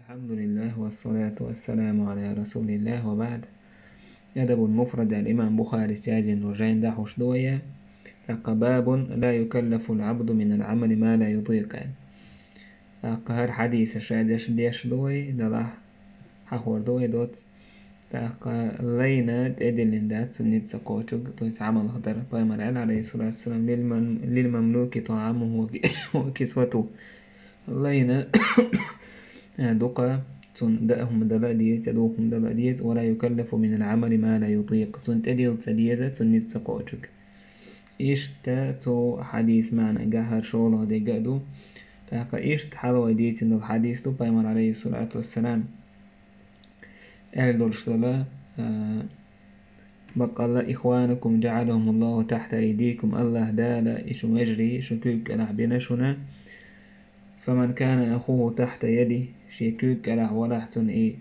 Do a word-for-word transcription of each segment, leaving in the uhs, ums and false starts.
الحمد لله والصلاة والسلام على رسول الله وبعد. الأدب المفرد الإمام بخاري سيازين ورجعين داحوش دوية. تقى باب لا يكلف العبد من العمل ما لا يطيق. تقى هر حديث شادش ديش دوي دلح حخور دوي دوت. تقى لينا تأدلين دات سنة سقوتك تويس عمل خطر. بيمر عليه الصلاة والسلام للمن- للمملوك طعامه وكسوته. Лайна дукха цун даа хӀума дала деза, цӀе духа хӀума дала деза, ولا يكلف من العمل ما لا يطيق. Цун тӀедилла ца деза, цун низ ца кхочуг. Иштта цу хьадис маьӀна гахар шолгӀа дега а ду. ТӀаккха иштта хьалхой дийцина долу хьадис ду, пайхамар, алейхиссалату вассалам, аьлла долуш дола, а, баккъалла: «إخوانكم جعلهم الله تحت أيديكم», Аллах Дала и шун вежарий шун куьг кӀелахь бина шуна. «فمن كان أخوه تحت يده», шен куьг кӀелахь валахь цунна и,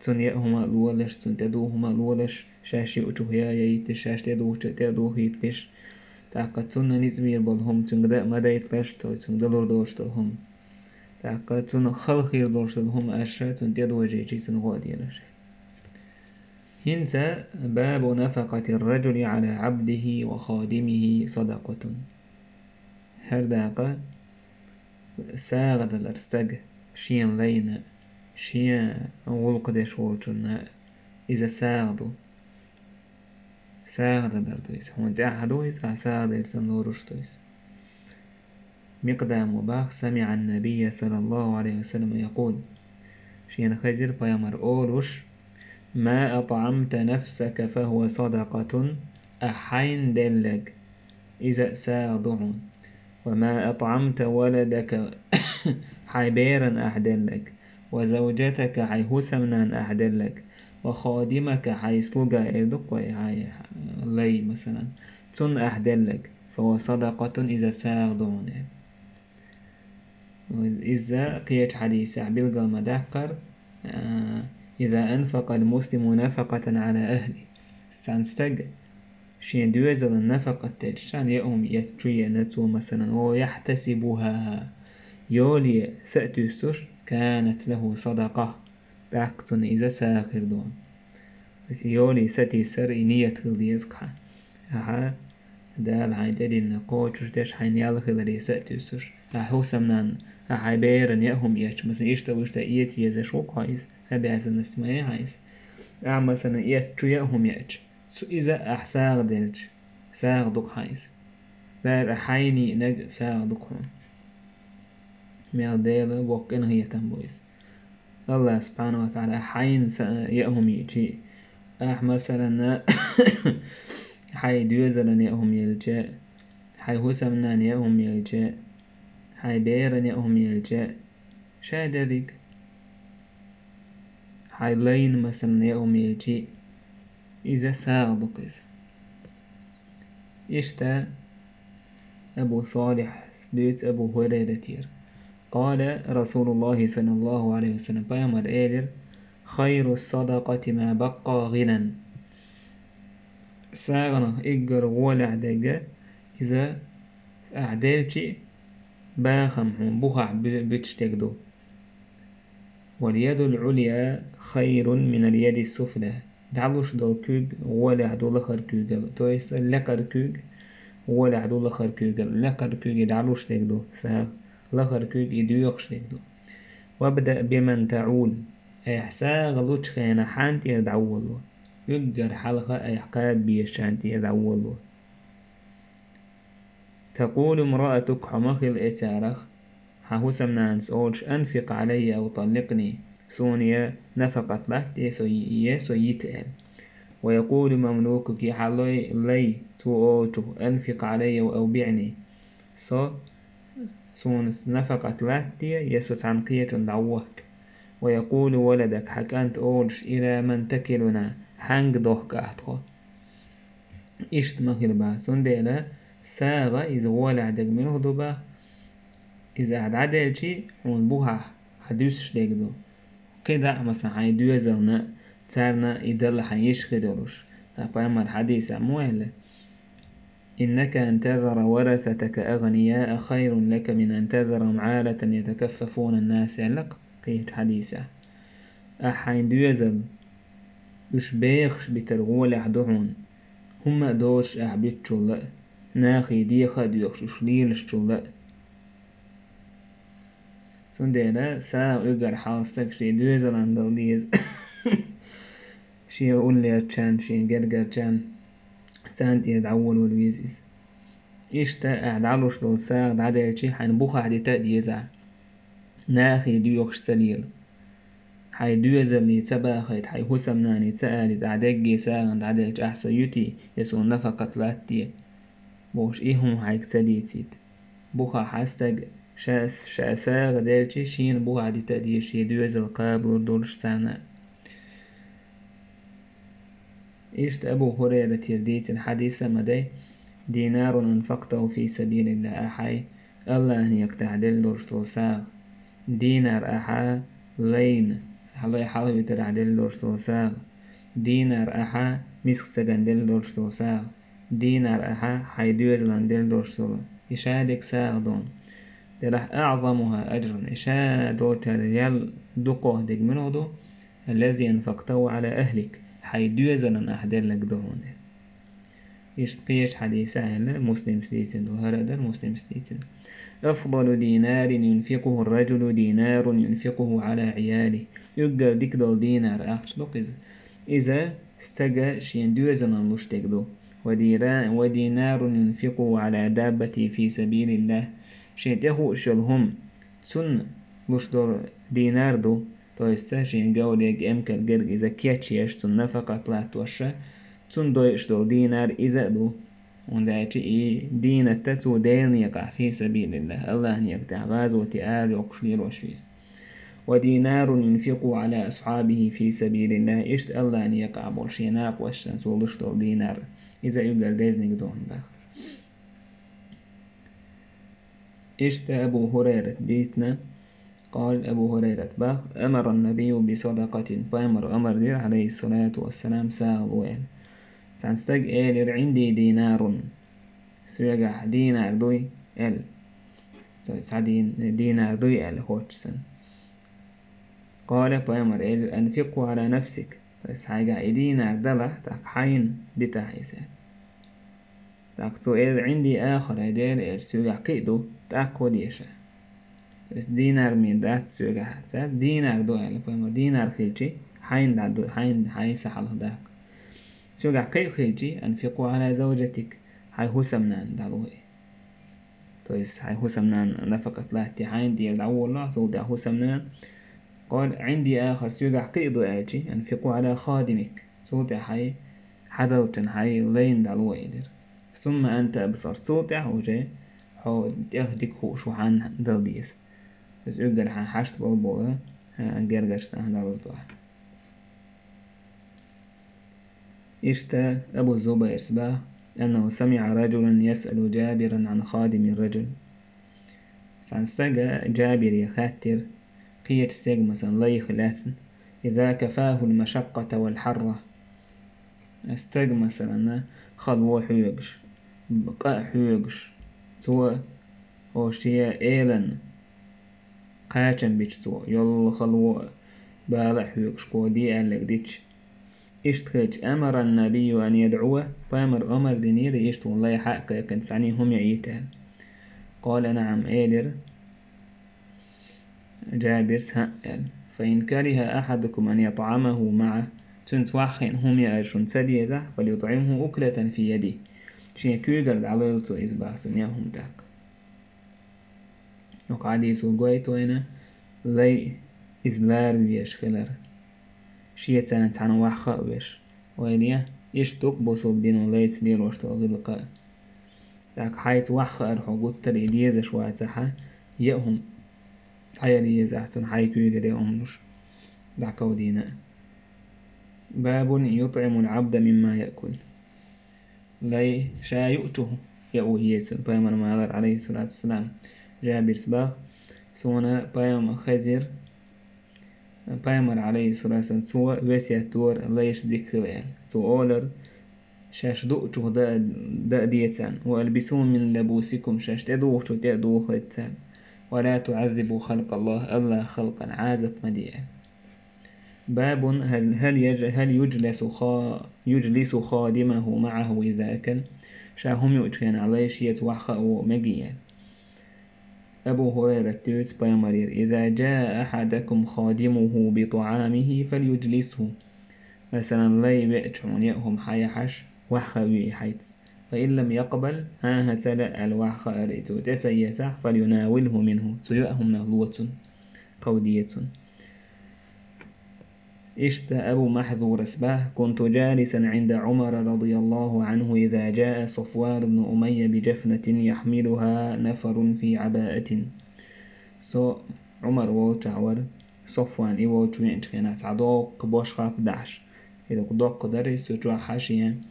цунна яа хӀума а лолаш, цунна тӀедуха хӀума а лолаш, шаьш юучух я а яйташ, шаьш тӀедухучу тӀе а духийташ, тӀаккха цунна ницкъ бийр болу хӀума, цуьнга даа ма дайталаш, то цуьнга далур долуш долу хӀума. ТӀаккха цунна хала хир долуш долу хӀума аша цунна тӀедожийчий, цунна гӀо а делаш. ХӀинца باب نفقة الرجل على عبده وخادمه صدقة. ХӀара дакъа сагӀа далар стага шен лайна, шен гӀуллакх деш волчунна иза сагӀа ду. СагӀа далар ду иза. ХӀунда тӀаьхьа ду иза, ахьа сагӀа делча санна лоруш ду иза. Микъдама бах: «سمع النبي صلى الله عليه وسلم يقول». Шена хезира пайхамар олуш: «ما أطعمت نفسك فهو صدقة», ахь хьайна деллаг, иза сагӀа ду хьуна. «وما أطعمت ولدك», хьайн беран ахь деллаг, «وزوجتك», хьайн хӀусамнана ахь деллаг, «وخادمك», хьайн слуга эр ду-кх вай, хьайн лай, масалан, цунна ахь деллаг, «فهو صدقة», иза сагӀа ду хьуна аьлла. Иза кхечу хьадисехь билгал ма даккхара, а, «إذا أنفق المسلم نفقة على أهله». Цхьана стага шен доьзалан нафакъат делча, царна яа хӀума эцча чу еана цо, масалан, «ويحتسبها», йоле са а туьйсуш, «كانت له صدقة», тӀаккха цунна иза сагӀа хир ду. Иза йоле сатийсар и ният хила деза-кх хьан. Ахьа Дала хьайн тӀединна кхочуш деш, хьайн ял хиларе са а туьйсуш, ахь хӀусамнанна, ахь хьайн беран яа хӀума эцча, масалан, иштта вуьшта эца езаш ву-кх хьо иза, обязанность ма яй хьан иза. Ахьа, масалан, эцча чу яа хӀума еъча, цу иза ахь сагӀа делча, сагӀа ду-кх хьан иза. Дера хьайна йиънарг сагӀа ду-кх хьуна. Мел Дела воккха къинхетам бу иза. Аллах субхьанаху ва тагӀала хьайна са яа хӀума йиъча, ахь, масалан, хьайн доьзалан яа хӀума елча, хьайн хӀусамнанна яа хӀума елча, хьайн беран яа хӀума елча, шадерриг, хьайн лайна, масалан, яа хӀума елча, иза сагӀа ду-кх иза. Иштта Абу Салихьас дуьйцу Абу ХӀурайратера: «قال رسول الله صلى الله عليه وسلم», пайхамар элира: «خير الصدقة ما بقى غنى». СагӀанах уггар гӀолехь дерг иза ахь делча а, бахам хьуна бухахь бу-, буьтуш дерг ду. «واليد العليا خير من اليد السفلى». ДӀалуш долу куьг гӀолехь ду лахара куьйгал, то есть лакхара куьг гӀолехь ду лахара куьйгал. Лакхара куьг и дӀалуш дерг ду сагӀа, лахара куьг и доьхуш дерг ду. «وابدأ بمن تعول». Айхьа сагӀа лучу хенахь хьанна тӀера дӀаволало? Уггар хьалха айхьа кхаба безачарна тӀера дӀаволало. «تقول امرأتك», хьо ма хила эцарах, хьан хӀусамнанас олуш: «أنفق علي أو طلقني», суна я нафакъат латта, я со, я со йита аьлла. «ويقول مملوكك», хьан лай, лай, цо олучух: «أنفق علي أو بعني», со, суна нафакъат латта, я со цхьана кхечунна дӀавохка. «ويقول ولدك», хьан кӀанта олуш: «إلى من تكلنا», хьаьнга дохку ахь тхо? Иштта ма хила бац. Цундела сагӀа иза гӀолехь дерг муьлха ду бах? Иза ахь дӀаделча, хьуна бухахь хьан дуьсуш дерг ду. КхидӀа а, масалан, хьайн доьзална, царна и дала хьан йиш хир йолуш. Ткъа пайхамар хьадисехь муха аьлла: «إنك أن تذر ورثتك أغنياء خير لك من أن تذرهم عالة يتكففون الناس», аьлла-кх. Кхечу хьадисехь: «Ахь хьайн доьзал, уьш бехаш битар гӀолехь ду хьуна, хӀумма а доцуш ахь буьтучул а, нахе деха а доьхуш уьш лелашчул а». Цундела сагӀа уьгар хьалха стаг шен доьзалан дала деза. Шен уллерчарна, шен гергарчарна, царна тӀера дӀаволавала веза иза. Иштта ахь дӀалуш долу сагӀа дӀаделчи, хьайна бухахь дита а деза ахь, нахе доьхуш ца лела. Хьайн доьзале ца бахийта, хьайн хӀусамнане ца алийта, ахь дегге сагӀина дӀаделча, ахь со юьтий, я суна нафакат латтий бохуш, и хӀума хьайга ца дийцийта. Бухахь стаг ша, ша сагӀа делчи, шена бухахь дита а деза, шен доьзал кхабалур долуш царна. Иштта Абу ХӀурайратера дийцина хьадис а ма дай: «Динарун анфактаху фи сабилиллах», ахь хьайн АллахӀан некъа тӀехь делла долуш долу сагӀа. Динар ахьа лайна, хьалай хьалхавитарахь делла долуш долу сагӀа. Динар ахьа миска стагана делла долуш долу сагӀа. Динар ахьа хьайн доьзалан делла долуш долу. И ша дерг сагӀа ду. Делахь, «аъзамуха аджран», и ша долчара ял дукхох дерг муьлха ду? «Аллази анфактаху ала ахлик», хьайн доьзалан ахь делларг ду хьуна. Иштта кхечу хьадисехь аьлла, Муслимс дийцина ду, хӀара а дара Муслимс дийцина: «Афдалу динарин юнфикуху ар-раджулу динарун юнфикуху ала гӀиялихи». Уггар дика долу динар ахча ду-кх иза. Иза стага шен доьзалан луш дерг ду. «Ва дира-, ва динарун юнфикуху ала даббатихи фи сабилиллах». Шен тӀехууш йолу хӀума цунна луш долу динар ду. То есть шен говриг, эмкал герга иза кечъеш, цунна нафакат латтоша, цунна дойуш долу динар иза а ду. ХӀунда аьлча и дийнатта цо Делан некъахь, фи сабилиллах, АллахӀан некъа тӀехь гӀазоте ара йоккхуш лелош ву иза. «Ва динарун юнфикуху ала асхьабихи фи сабилиллах», иштта АллахӀан некъахь болу шен накъосташна цо луш долу динар, иза уггар дезаниг ду хьуна боху. Иштта Абу ХӀурайрат дийцина, къала Абу ХӀурайрат боху: «Амара ан-набийю би садакъатин», пайхамар амар дира, Ӏалайхиссалату вассалам, сагӀа ло аьлла. Цхьана стага элира: «Ӏинди динарун», соьгахь динар дуй аьлла. Цхьа дин-, динар дуй аьлла хоьттуш санна. Къала, пайхамар элира: «Анфикху ала нафсик», то есть хьайгахь и динар далахь, тӀаккха хьайна дитахь иза. ТӀаккха цо элира: «Ӏинди ахар», ай Дела, элира, соьгахь кхин а ду, тӀаккха хӀун деша? То есть динар ма дац соьгахь, цаьрца динар ду аьлла, пайхамар, динар хилчи, хьайна дӀа ду, хьайна, хьайн са хьалха даккха. Соьгахь кхин а хилчи, «Анфикху ала завжатик», хьайн хӀусамнана дӀалой. То есть хьайн хӀусамнана нафакат латте, хьайна тӀера дӀаволлахь, цул тӀаьхьа хӀусамнана. Къала: «Ӏинди ахар», соьгахь кхин а ду аьлчи, «Анфикху ала хадимик», цул тӀаьхьа хьайн хьадалчун, хьайн лайна дӀалой, элира. «Сумма анта абсар», цул тӀаьхьа уже хьо тӀех дика хууш ву хьан дала деза. Иза уггар хьан хьашт болу болу, а, гергарчу нахана далур ду ахь. Иштта Абу Зубайрс боху: «Аннаху самиӀа раджулан ясъалу Джабиран Ӏан хадими раджул». Цхьана стага Джабире хаьттира, кхечу стеган, масалан, лайх лаьцна: «Иза кафахул машаккъата вал хьарра». Стаг, масалан, хало хьоьгуш, къа а хьоьгуш, цо, о, шен элан кхачам бича цо, йолла хало а, бала а хьоьгуш, кхо де аьлларг дича. Иштта хилча, амара ан-набийю ан ядӀуа, пайхамар омар динера, иштта вон лай хьа а кхайкхина, цхьаьний хӀума яийта аьлла. Къала: «НаӀам», элира Джабирс, хӀаъ аьлла. «Фа ин кариха ахьадукум ан ятӀамаху маӀа», цуьнца ваьххина хӀума яар шуна ца дезахь, «фалютӀимху уклатан фи ядихи», шен куьйгара дӀалойла цо иза боху, цунна яа хӀума тӀаккха. Оцу хьадисо гойту вайна лай иза лара везаш хилар. Шеца цхьаьна ваьхха а веш. Вайна иштта ду-кх бусулба дино лайца лелош долу гӀиллакх а. ТӀаккха хьайца ваьххаар хьо гуттар а дезаш вацахь, яа хӀума дӀаяла еза ахь цунна, хьайн куьйгара яа хӀума луш, дӀакховдийна а. Бабун ютӀимул Ӏабда мимма яъкул. Лай ша юучух яа еза цунна, пайхамар ма аллара, Ӏалайхиссалату вассалам. Джабирс боху: суна пайхамар хезира, пайхамар, Ӏалайхиссалату вассалам, цо весет дора лайш дика хила аьлла. Цо олар: «Шаьш дуучух даа, даа де царна, ва албисухум мин лабусикум, шаьш тӀедухучух тӀе а духийта царна». ولا تعذبوا خلق الله, Аллахь халкъана Ӏазап ма де. باب هل, هل, يج, هل يجلس, خا, يجلس خادمه معه إذا أكل, ша хӀума юучу хенахь лай шеца ваха а ву мегий? Абу ХӀурайрат дуьйцу пайхамарера: إذا جاء أحدكم خادمه بطعامه فليجلسه. Масалан, лай веача хьуна яа хӀума хьаяхьаш, ваха а вуьй хьайца. فإن لم يقبل, хӀан-хӀа ца лаьа аьлла ваха а аьлла, и цо тӀе ца эцахь, فليناوله منه, цу яа хӀуманах ло цунна, кховде цунна. Иштта Абу Махьзурас баьхьа: كنت جالسا عند عمر رضي الله عنه إذا جاء صفوان بن أمية بجفنة يحملها نفر في عباءة. Со Ӏумар волчохь вара, Софван и волчу веанчу хенахь цхьа доккха бошхап дахьаш. И доккха дара, иза цу чохь хьан шен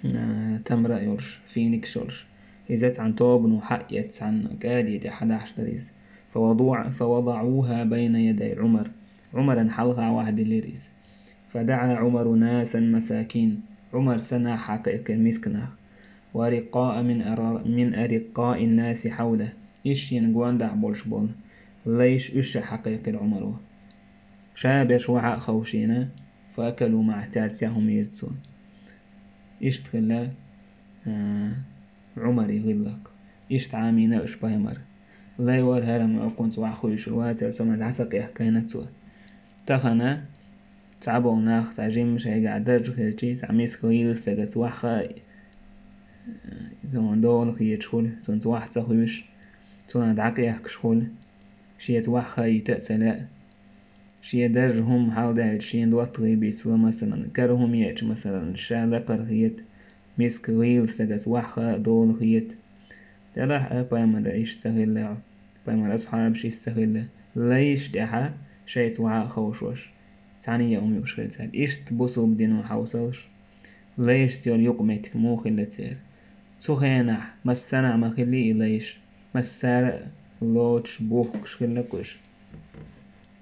а, тамра а йолуш, финикаш а йолуш. Иза цхьана тобано хьаэца цхьана кӀади тӀехь хьадахьаш дара иза. فوضع, فوضعوها بين يدي عمر. Ӏумаран хьалха ваха диллира иза. فدعا عمر ناسا مساكين. Ӏумар са нах хьакхайкхира, миска нах. وأرقاء من أر, من أرقاء الناس حوله. Иштта шена гондахь болуш болу лайш уьш а хьакхайкхира Ӏумаро. Ша берш ваха а ховшийна, فأكلوا معه, цаьрца яа хӀума йира цо. Иштта хилла, а, Ӏумаран гӀиллакх. Иштта Ӏамийна уьш пайхамара. Лай вара хӀара муьлххачунца ваха хуьйшур вацара, со ма дӀа ца къехкайна цо. Тахана цхьаболу нах, цхьа жимма шайгахь даржа хилчий, цхьа миска гӀийла стагаца ваха а, цунна дола хеташ хуьлу, цунца ваха ца хуьйшуш, цунах дӀакъехкаш хуьлу, шеца ваха хаийта а ца лаьа. Шен даржа хӀума хьалдаьлча, шен доттагӀий бицло, масалан, кара хӀума еача, масалан, ша лакхара хета, миска гӀийла стагаца ваха а дола хета. Делахь а пайхамара иштта ца хилла, пайхамаран асхьабаш иштта ца хилла, лайш тӀехь шайца ваха а ховшош, цхьаьна яа хӀума юуш хилла цара. Иштта бусулба дино хьовсалаш, лайшца йолу юкъаметтиг муха хилла церан. Цу хенахь массанхьа ма хиллий и лайш, массара а лоцуш, бухкуш хилла-кх уьш.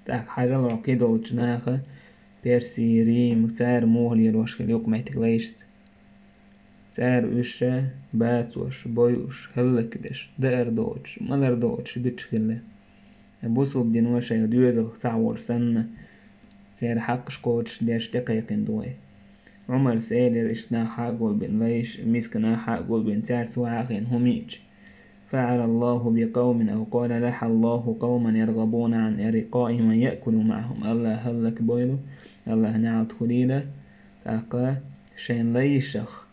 ТӀаккха хьажал хьо кхидолчу наха, Перси, Рим, цара муха лелош хилла юкъаметтиг лайшца. Цара уьш бацош, бойуш, хӀаллакдеш, даар доцуш, малар доцуш буьтуш хилла. Бусулба дино шайн доьзалх цхьаъ волуш санна, церан хьакъаш кхочушдеш тӀекхайкхина ду вай. Ӏумарс элира, иштта нах хьа а гулбина, лайш, миска нах хьа а гулбина, цаьрца ваха а хиъна хӀума йиъча: فعل الله بقوم أو قال لعن الله قوما يرغبون عن أرقائهم أن يأكلوا معهم. Аллахь хӀаллакбойла, Аллахьан неӀалт хуьлийла, тӀаккха шайн лайшах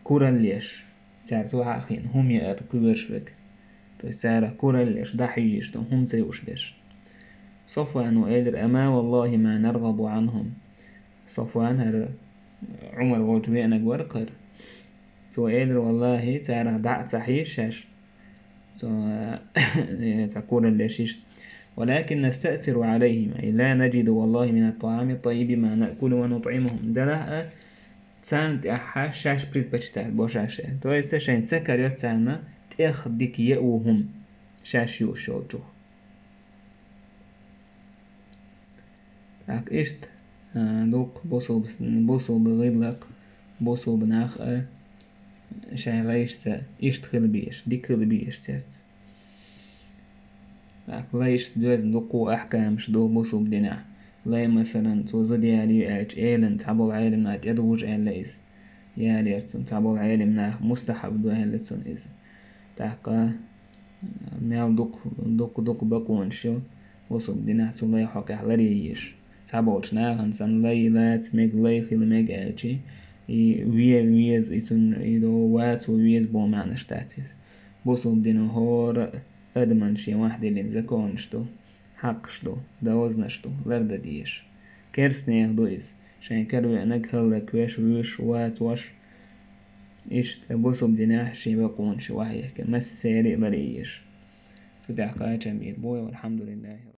кураллеш, цаьрца ваха а хиъна хӀума яар кхоьруш верг. То есть царах кураллеш, дӀахьоьжуш долу хӀума ца юуш берш. Софвано элира: أما والله ما نرغب عنهم. Софван хӀара Ӏумар волчу веанарг вара-кх хӀара. Цо элира: валлахӀи, царах дӀа а ца хьийша шаьш, цо, цхьа кураллеш иштта. ولكن نستأثر عليهم، أي لا نجد والله من الطعام الطيب ما نأكل ونطعمهم. Делахь а, царна тӀехь шаьш предпочитать бо шаьш. То есть шайн ца карайо царна тӀех дика яа хӀума шаьш юуш йолчух. ТӀаккха иштта, а, дукха бусулба, бусулба гӀиллакх, бусулба нах а шайн лайшца иштта хила безаш, дика хила безаш цаьрца. ТӀаккха лайшца доьзна дуккха а ахькамаш ду бусулба динехь. Лай, масалан, цо зуда ялийна аьлча, элана цхьаболу Ӏелам наха тӀедужу аьлла иза. Ялера цунна, цхьаболу Ӏелам наха мустахьаб ду аьлла цунна иза. ТӀаккха мел дукха, дукха, дукха бакъонаш ю бусулба динехь цу лай хьокъехь ларъян езаш. Цхьаболчу нахана санна лай лаца мега, лай хила мега аьлча, и вен веза, и цунна, и до вацо веза боху маьӀнаш дац иза. Бусулба дино хӀора а адаман шен охьадиллина законаш ду, хьакъаш ду, дозанаш ду, лардан дезаш. Керстанех ду иза, шайн каравеанарг хӀаллаквеш, вуьйш, вацош. Иштта бусулба динехь шен бакъонаш охьаехкина, массеран а ларъян езаш. Цу тӀехь кхачам бийр бу вай, валхьамдулиллахӀи.